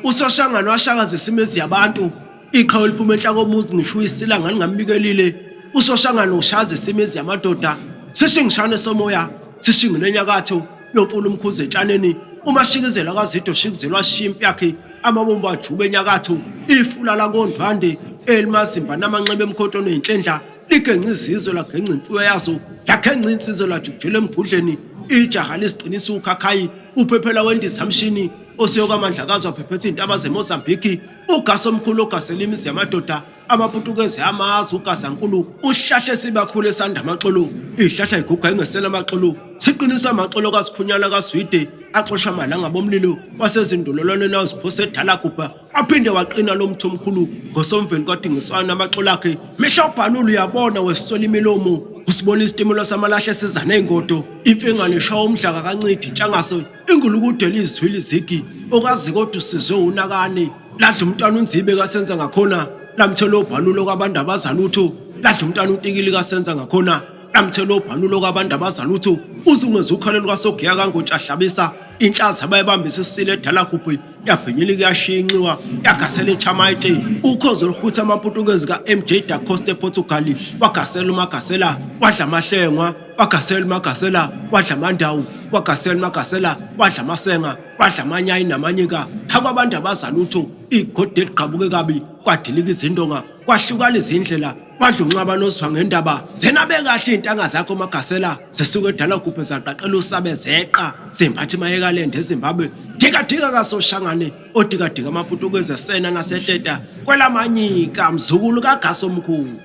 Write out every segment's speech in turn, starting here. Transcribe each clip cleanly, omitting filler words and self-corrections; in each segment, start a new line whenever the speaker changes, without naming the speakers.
Usoshangane washakazisa imizi yabantu, iqhawe liphuma enhla komuzi ngisho uyisila ngalingambikelile. Usoshangane ushazisa imizi yamadoda, sishingishane somoya, sishingile enyakatho, lomfula umkhuze etshaneni, umashikizela kaZido shikizelwa shishiya impi yakhe, amabombo ajube enyakatho, ifula lakondwande elimazimba namanxeba emkhonto neyinhlendla ligenca izizwe lagenca imfuyo yazo lagenca insizwe lajujela emgudleni ijaha liziqinisa ukhakhayi uphephela wendizamshini oseyokwamandlakazi waphephetha iy'ntaba zemozambiki ugasi omkhulu ogasela imizi yamadoda amaputukezi amazi ugazankulu uhlahle sibakhulu esanda amaxolo ihlahla iguga ingesela amaxolo siqiniswa amaxolo kasikhunyana kaswide axosha amalanga bomlilo wasezindololwaneni awuziphose edala gubha Waphinde waqina lo mthi omkhulu ngosomveni kwadingiswana amaxolo akhe. Mihla ubhalula uyabona wesiswela imilomo. Usibona isitimela samalahle siza nezingodo. Imfengane ishaya umdlaka kancidi intshangase ingulukude lizwile izigi. Okazi kodwa usizwe unakane. Ladla umntwana uNzibe kasenza ngakhona. Lamthela obhalulo kwabantu abazalutho. Ladla umntwana uTikili kasenza ngakhona. Lamthela obhalulo kwabantu abazalutho. Uzungeza ukhalo lukaSogiya kangotsha hlabisa. Inhlazi abayibambisa isisile edala gubhi yabhinyela kuyashinxiwa yagasela eChamaite ukhozi oluhutha amaPutukezi ka-MJ da Costa ePortugal wagasela uMagasela wadla amahlengwa wagasela uMagasela wadla amandawu wagasela uMagasela wadla amasenga wadla amanyayi namanyika hakwabantu abazalutho igodi eliqhabuke kabi kwadilika izindonga kwahlukana izindlela Wadla unxaba nozwa ngendaba zenabe kahle iy'ntanga zakho magasela zisuke edala gubhe zaqaqela usabe zeqa zimbatha imayekalende ezimbabwe dikadika kasoshangane odikadika amaputukezi esena naseteta kwelamanyika mzukulu kagasa omkhulu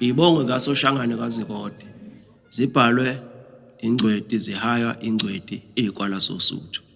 ibonge kasoshangane kazikode zibhalwe ingcweti zihaywa ingcweti izikwala sosuthu.